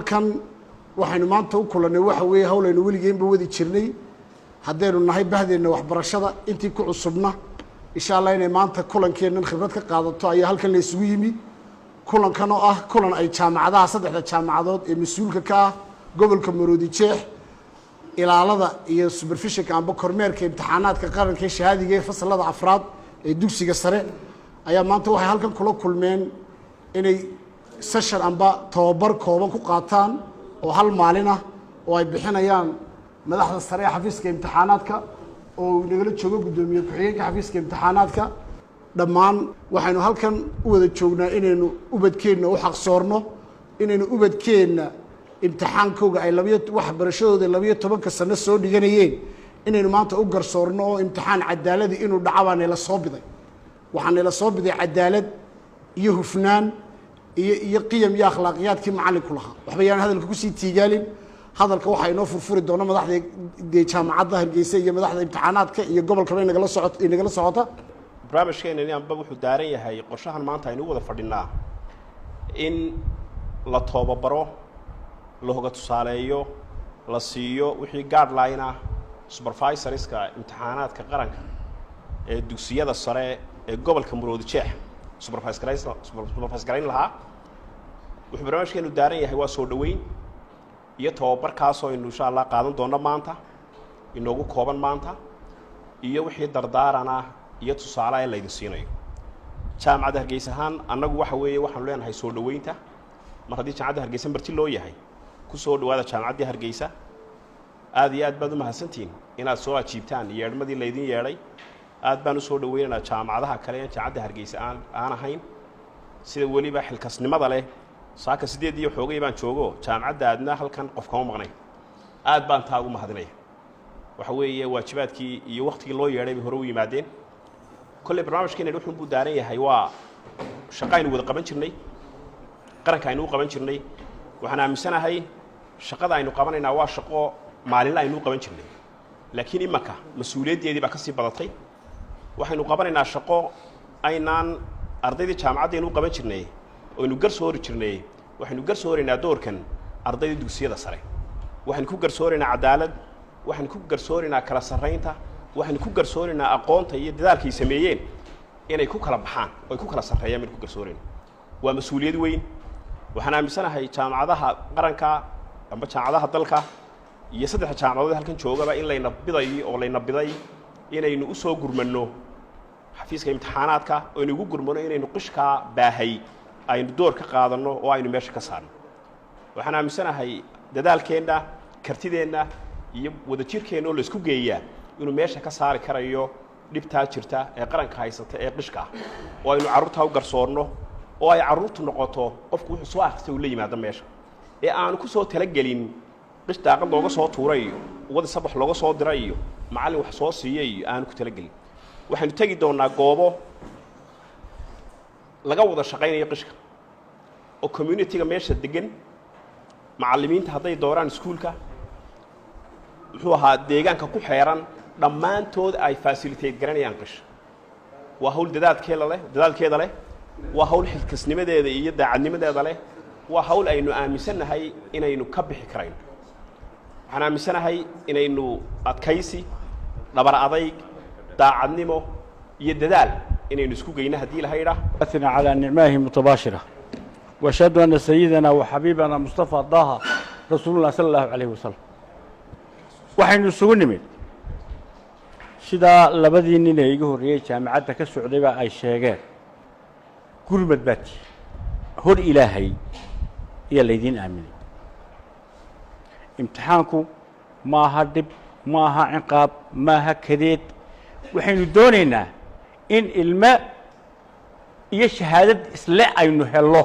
Halkan waxaynu maanta u kulannay waxa weeye hawl aynu weligeenba wadi jirnay haddaynu nahay bahdeenna waxbarashada. Intii ku cusubna, insha Allah, inay maanta kulankeennan khibrad ka qaadato ayaa halkan la isugu yimi. Kulankan oo ah kulan ay jaamacadaha, saddexda jaamacadood ee mas-uulka ka ah gobolka Maroodi Jeex, ilaalada iyo supervisionka amba kormeerka imtixaanaadka qaranka ee shahaadiga ee fasalada afraad ee dugsiga sare, ayaa maanta waxay halkan kula kulmeen inay session amba tababar kooban ku qaataan oo hal maalin ah, oo ay bixinayaan madaxda sare ee xafiiska imtixaanaadka, oo uu nagala joogo guddoomiye ku-xigeenka xafiiska imtixaanaadka. Dhammaan waxaynu halkan u wada joognaa inaynu ubadkeenna u xaqsoorno, inaynu ubadkeenna imtixaankooga ay labayo waxbarashadooda 12-ka sano soo dhiganayeen inaynu maanta u garsoorno, oo imtixaan cadaaladii inuu dhaca baa nala soo biday. Waxaa nala soo biday cadaalad iyo hufnaan iyo qiyam iyo akhlaaqiyaadkii macallinku lahaa. Waxba yaan hadalka kusii tiigaalin. Hadalka waxaa inoo furfuri doona madaxda dee Jaamacadda Hargeysa iyo madaxda imtixaanaadka iyo gobolkaba inagala socota. Barnaamijkeenani amba wuxuu daaran yahay qorshahan maanta aynu u wada fadhinaa in la toobabaro, la hoga tusaaleeyo, la siiyo wixii guideline ah supervisorska imtixaanaadka qaranka ee dugsiyada sare ee gobolka Maroodi Jeex supervise garayn lahaa. Wuxuu barnaamijkeenu daaran yahay waa soo dhoweyn iyo tababarkaasoo aynu, insha Allah, qaadan doonno maanta, inoogu kooban maanta, iyo wixii dardaaran ah iyo tusaale ee laydin siinayo. Jaamacadda Hargeysa ahaan, annagu waxa weeye waxaanu leenahay soo dhoweynta. Mar haddii Jaamacadda Hargeysa marti loo yahay, ku soo dhawaada Jaamacaddii Hargeysa. Aad iyo aad baad u mahadsantihiin inaad soo ajiibtaan yeedhmadii laydin yeedhay. Aad baan usoo dhaweynaynaa jaamacadaha kale ee Jaamacadda Hargeysa aan ahayn, sida weliba xilkasnimada leh. Saaka 8 iyo xoogay baan joogo jaamacadda, aadna halkan qof kama maqnay. Aad baan taa ugu mahadinaya. Waxa weeye waajibaadkii iyo waktigii loo yeedhay bay hore u yimaadeen. Kolley barnaamijkeena wuxuun buu daaran yahay waa shaqo aynu wada qaban jirnay, qaranka aynu u qaban jirnay. Waxaan aaminsanahay shaqada aynu qabanaynaa waa shaqo maalinle aynu u qaban jirnay, laakiin imanka mas-uuliyaddeedii baa ka sii badatay. Waxaynu qabanaynaa shaqo aynaan ardaydii jaamacadda u qaban jirnay oynu garsoori jirnay. Waxaynu garsooraynaa doorkan ardaydii dugsiyada sare. Waxaynu ku garsooraynaa cadaalad, waxaynu ku garsooraynaa kala sarraynta, waxaynu ku garsooraynaa aqoonta iyo dadaalkay sameeyeen inay ku kala baxaan oo ay ku kala sarreeyaan baynu ku garsoorayna. Waa mas-uuliyad weyn. Waxaan aaminsanahay jaamacadaha qaranka amba jaamacadaha dalka iyo saddexda jaamacadood halkan joogaba in layna biday oo layna biday inaynu usoo gurmanno xafiiska imtixaanaadka, oo aynu ugu gurmano inaynu qishkaa baahay aynu door ka qaadanno oo aynu meesha ka saarno. Waxaan aaminsanahay dadaalkeenna, kartideenna iyo wadajirkeenna oo la isku geeyaa inuu meesha ka saari karayo dhibtaa jirta ee qaranka haysata ee qishka ah, oo aynu carruurtaa u garsoorno, oo ay carruurtu noqoto qofku wuxuu soo akhristay uu la yimaado meesha, ee aanu ku soo talagelin qish daaqad looga soo tuuray iyo wadi sabax looga soo diray iyo macallin wax soo siiyay iyo aanu ku talagelin. Waxaynu tegi doonnaa goobo laga wada shaqaynayo qishka, oo community-ga meesha degan, macallimiinta hadday dooraan, iskuulka muxuu ahaa, deegaanka ku xeeran, dhammaantood ay facilitate garanayaan qish. Waa hawl dadaalkeeda leh, waa hawl xilkasnimadeeda iyo daacadnimadeeda leh, waa hawl aynu aaminsannahay inaynu ka bixi karayno. Waxaan aaminsanahay inaynu adkaysi, dhabar adayg, daacadnimo iyo dadaal inaynu isku geyno haddii la haydha. على نعمائه متباشرة، وأشهد أن سيدنا وحبيبنا مصطفى طه رسول الله صلى الله عليه وسلم. Waxaynu isugu nimid, sidaa labadii nin ee iga horreeyey jaamacadda ka socdayba ay sheegeen, gurmad baa tihi, hor Ilaahay ayaa laydiin aaminay. Imtixaanku ma aha dhib, ma aha ciqaab, ma aha kadeed. Waxaynu doonaynaa in ilme iyo shahaadad isle aynu hello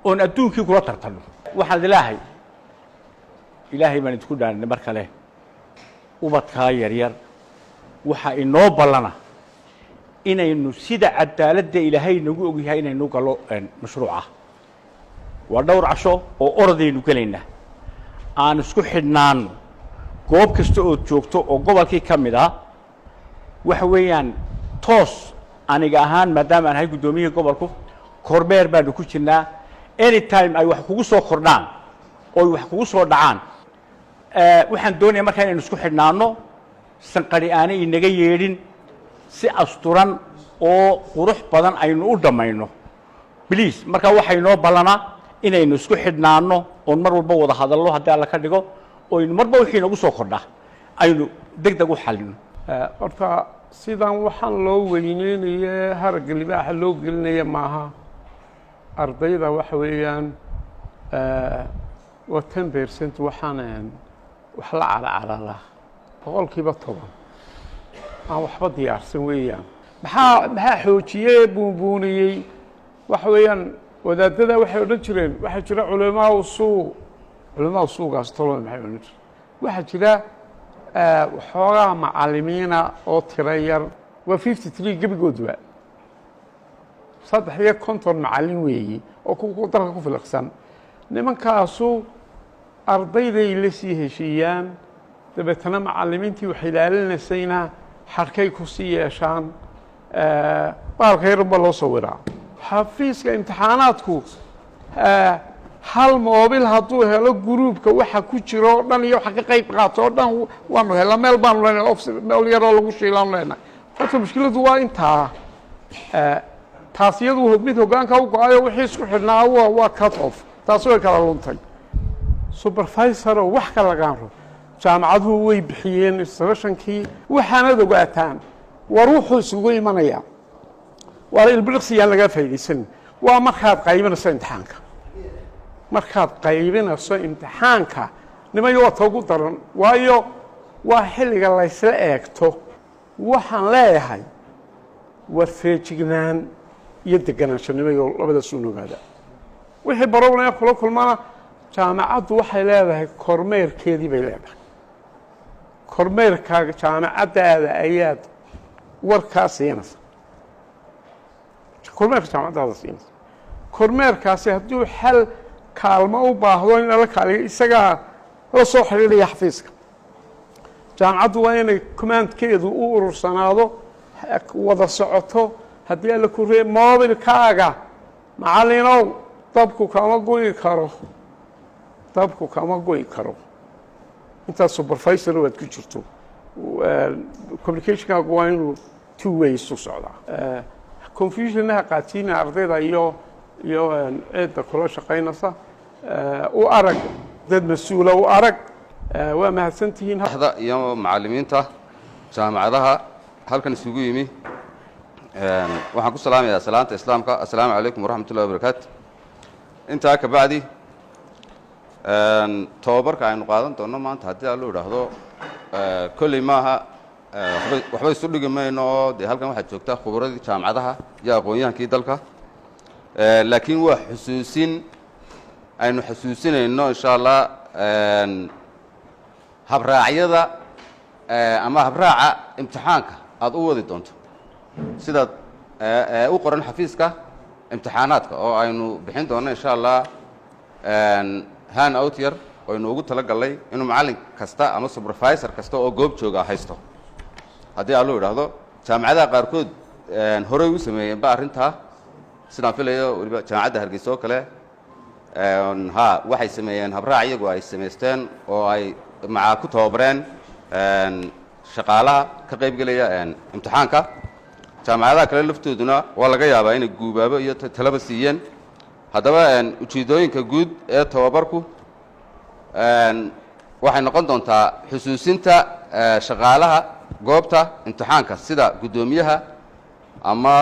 oon adduunkii kula tartanno. Waxaan ilaahay, Ilaahay baan idinku dhaaninay mar kale, ubadkaa yaryar waxaa inoo ballana inaynu sida cadaaladda Ilaahay nagu ogyahay inaynu galo mashruuca. Waa dhowr casho oo orodaynu gelaynaa. Aan isku xidhnaano. Goob kasta ood joogto oo gobolkii ka mid ah, waxa weeyaan toos aniga ahaan, maadaama aan ahay guddoomiyihii gobolku, kormeer baanu ku jirnaa. Anytime ay wax kugu soo kordhaan Oy wax kugu soo dhacaan. Waxaan doonaya markaa inaynu isku xidhnaano, sanqari aanay inaga yeedhin, si asturan oo qurux badan aynu u dhammayno, please. Marka waxaa inoo ballanaa inaynu isku xidhnaano oon mar walba wada hadallo, haddii Alla ka dhigo, oynu marba wixii inagu soo kordha aynu deg deg u xalino. Horta sidan waxaan loo weyneynaye, haragga libaaxa loo gelinaya maaha. Ardayda waxa weeyaan waa 10%. Waxaan wax la caracararaa 10% aan waxba diyaarsan weeyaan. Maxaa xoojiyey, buunbuuniyey? Waxa weeyaan wadaadada waxay odhan jireen waxaa jira culamaa suu, culamaa suugaas tolona maxay odhan jireen? Waxaa jira waxoogaa macalimiina oo tiro yar, waa 53 gebigoodba, 53 macallin weeyi oo ku dalka ku filiqsan. Nimankaasu ardayday la sii heshiiyaan, dabeetana macallimiintii wax ilaalinaysayna xarkay ku sii yeeshaan. Baalka yarun baa loo sawiraa. Xafiiska imtixaanaadku hal moobil hadduu helo, groupka waxa ku jiro o dhan iyo waxa ka qayb qaato oo dhan waanu helaa. Meel baanu leenahay, office meel yaroo lagu shiilaanu leenahay. Horta mushkiladu waa intaa. Taas iyadu mid hoggaanka u go-ayo, wixii isku xidhnaa waa cut off, taasi way kala luntay. Supervisor oo wax ka lagaan rabo, jaamacaduhu way bixiyeen instructionkii. Waxaanad ogaataan, war wuxuu isugu imanayaa waar ilbiriqsiyaan lagaa faaidaysanin. Waa markaad qaybinayso imtixaanka, markaad qaybinayso imtixaanka, nimayo, waa ta ugu daran, waayo waa xilliga laysla eegto. Waxaan leeyahay, war feejignaan iyo deganaansho, nimayo, labadaas un ogaada. Wixii problem kula kulmana, jaamacaddu waxay leedahay kormeerkeedii bay leedahay. Kormeerkaaga jaamacaddaada ayaad warkaa siinaysa, kormeerka jaamacaddaada siinaysa. Kormeerkaasi hadduu xal kaalmo u baahdo in lala kaaliyo, isagaa la soo xidhiidhaya xafiiska. Jaamacaddu waa inay commandkeedu u urursanaado, wada socoto. Haddii Alla ku ree, mobilkaaga, macallinow, dabku kama goyi karo, dabku kama goyi karo. Intaad supervisor waad ku jirto, communicationkaagu waa inuu two ways u socdaa. Confusionnaha qaatiina ardayda iyo cidda kula shaqaynaysa u arag dad mas-uula u arag. Waa mahadsantihiin. Madaxda iyo macallimiinta jaamacadaha halkan isugu yimi, waxaan ku salaamayaa salaanta Islaamka: assalaamu calaykum waraxmat ullahi wabarakaatu. Intaa ka bacdi, tababarka aynu qaadan doonno maanta, haddii allu idhaahdo, kolley maaha waba waxba isu dhigi mayno, oo dee halkan waxaad joogtaa khuburadii jaamacadaha iyo aqoon-yahankii dalka, laakiin waa xusuusin aynu xusuusinayno, insha Allah, habraacyada ama habraaca imtixaanka aada u wadi doonto, sidaad u qoran xafiiska imtixaanaadka, oo aynu bixin doonno, insha Allah, hand out yar oo aynu ugu tala gallay inuu macallin kasta ama supervisor kasta oo goob jooga haysto, haddii allu idhaahdo. Jaamacadaha qaarkood horey u sameeyeen ba arrintaa, sidaan filayo. Weliba Jaamacadda Hargeysa oo kale, ha, waxay sameeyeen habraac iyagu ay samaysteen oo ay macaa ku tababareen shaqaalaha ka qayb gelaya imtixaanka. Jaamacadaha kale laftooduna waa laga yaabaa inay guubaabo iyo talaba siiyeen. Haddaba, ujeeddooyinka guud ee tababarku waxay noqon doontaa xusuusinta shaqaalaha goobta imtixaanka, sida guddoomiyaha ama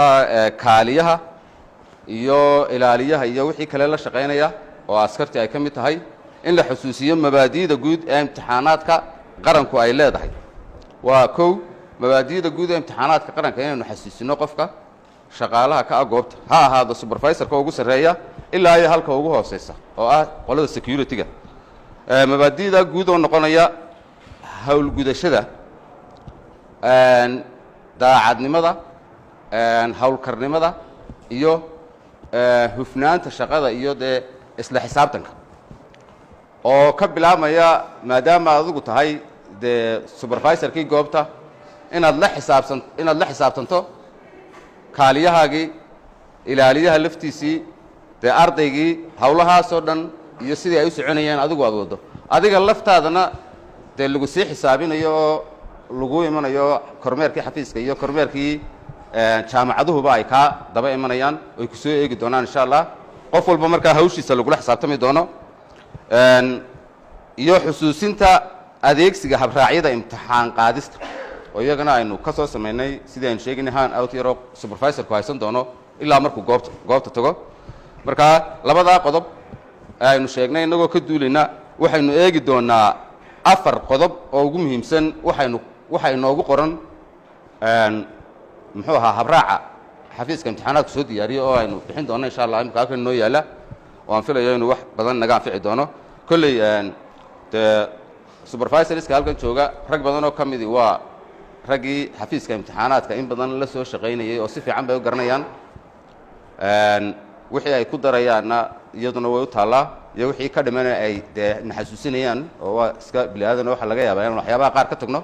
kaaliyaha iyo ilaaliyaha iyo wixii kale la shaqaynaya oo askartii ay ka mid tahay, in la xusuusiyo mabaadi'da guud ee imtixaanaadka qaranku ay leedahay. Waa kow, mabaadi'da guud ee imtixaanaadka qaranka inaynu xasuusino qofka shaqaalaha ka ah goobta, ha ahaado supervisorka ugu sarreeya ilaa iyo halka ugu hooseysa oo ah qolada security-ga. Mabaadi'da guud oo noqonaya howlgudashada, daacadnimada, howlkarnimada iyo hufnaanta shaqada iyo dee isla xisaabtanka, oo ka bilaabmaya, maadaama adigu tahay dee supervisorkii goobta, inaad la xisaabtanto kaaliyahaagii, ilaaliyaha laftiisii, dee ardaygii, howlahaasoo dhan. Iyo sidii ay u soconayeen adigu aad waddo, adiga laftaadana dee lagu sii xisaabinayo oo lagu imanayo kormeerkii xafiiska iyo kormeerkii jaamacaduhuba ay kaa daba imanayaan, oy ku soo eegi doonaan, insha Allah. Qof walba markaa hawshiisa lagula xisaabtami doono. Iyo xusuusinta adeegsiga habraacyada imtixaan qaadista, oo iyagana aynu ka soo samaynay sidii aynu sheegaynay, handout yaroo supervisorku haysan doono ilaa markuu goobta tago. Marka labadaa qodob aynu sheegnay innagoo ka duulayna, waxaynu eegi doonaa 4 qodob oo ugu muhiimsan. Waxa inoogu qoran, muxuu ahaa, habraaca xafiiska imtixaanaadku soo diyaariyo oo aynu bixin doono, insha Allah. Imika halkan inoo yaalla oo aan filayo inuu wax badan naga anfici doono. Kolley dee supervisorska halkan jooga rag badan oo ka midi waa raggii xafiiska imtixaanaadka in badan la soo shaqaynayay, oo si fiican bay u garanayaan. Wixii ay ku darayaanna iyaduna way u taallaa, iyo wixii ka dhimana ay dee na xasuusinayaan, oo waa iska bini aadan, waxa laga yaabaa inaan waxyaabaha qaar ka tagno.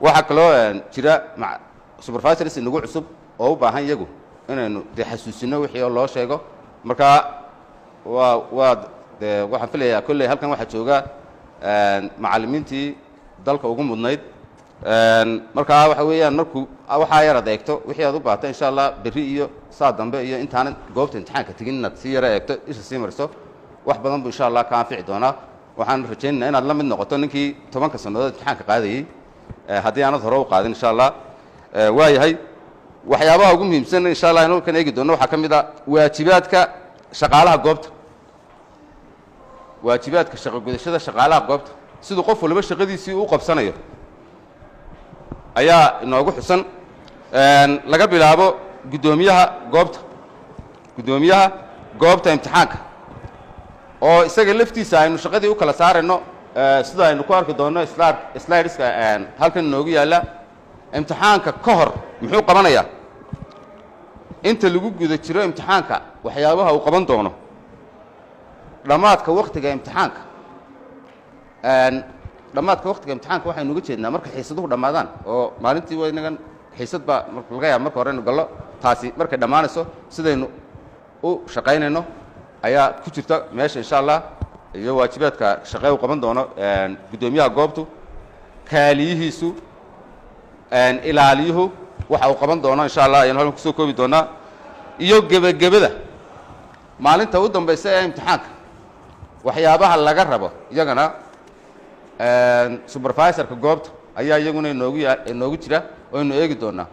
Waxaa kaloo jira supervisors inagu cusub oo u baahan iyagu inaynu dee xasuusino wixii oo loo sheego. Marka waa dee waxaan filayaa kolley halkan waxaa jooga macallimiintii dalka ugu mudnayd. Markaa waxa weeyaan, markuu waxaa yar ad eegto wixii aad u baahato, insha Allah, berri iyo saa dambe iyo intaanan goobta imtixaanka tegin inaad sii yaro eegto, isha sii mariso, wax badan buu insha Allah ka anfici doonaa. Waxaan rajaynaynaa inaad la mid noqoto ninkii 10-ka sannadood imtixaanka qaadayey, haddii aanad hore u qaadin, insha Allah. Waa yahay, waxyaabaha ugu muhiimsan, insha Allah, aynu kan eegi doono waxaa ka mid a waajibaadka shaqaalaha goobta, waajibaadka shaqo gudashada shaqaalaha goobta, siduu qof waliba shaqadiisii u qabsanayo ayaa inoogu xusan, laga bilaabo guddoomiyaha goobta, guddoomiyaha goobta imtixaanka, oo isaga laftiisa aynu shaqadii u kala saarayno, sida aynu ku arki doonno slideska halkan inoogu yaalla. Imtixaanka ka hor muxuu qabanayaa? Inta lagu guda jiro imtixaanka waxyaabaha uu qaban doono, dhammaadka waktiga imtixaanka. Dhammaadka waktiga imtixaanka waxaynu uga jeednaa marka xiisaduhu dhammaadaan, oo maalintii waa inagan xiisad baa laga yaaba marka hore aynu gallo, taasi markay dhammaanayso sidaynu u shaqaynayno ayaa ku jirta meesha, insha Allah. Iyo waajibaadka shaqee uu qaban doono guddoomiyaha goobtu, kaaliyihiisu, ilaaliyuhu waxa uu qaban doono, insha Allah, ayaynu halkan kusoo koobi doonaa. Iyo gebagabada, maalinta u dambaysa ee imtixaanka, waxyaabaha laga rabo iyagana supervisorka goobta ayaa iyaguna inoogu jira oo aynu eegi doonaa.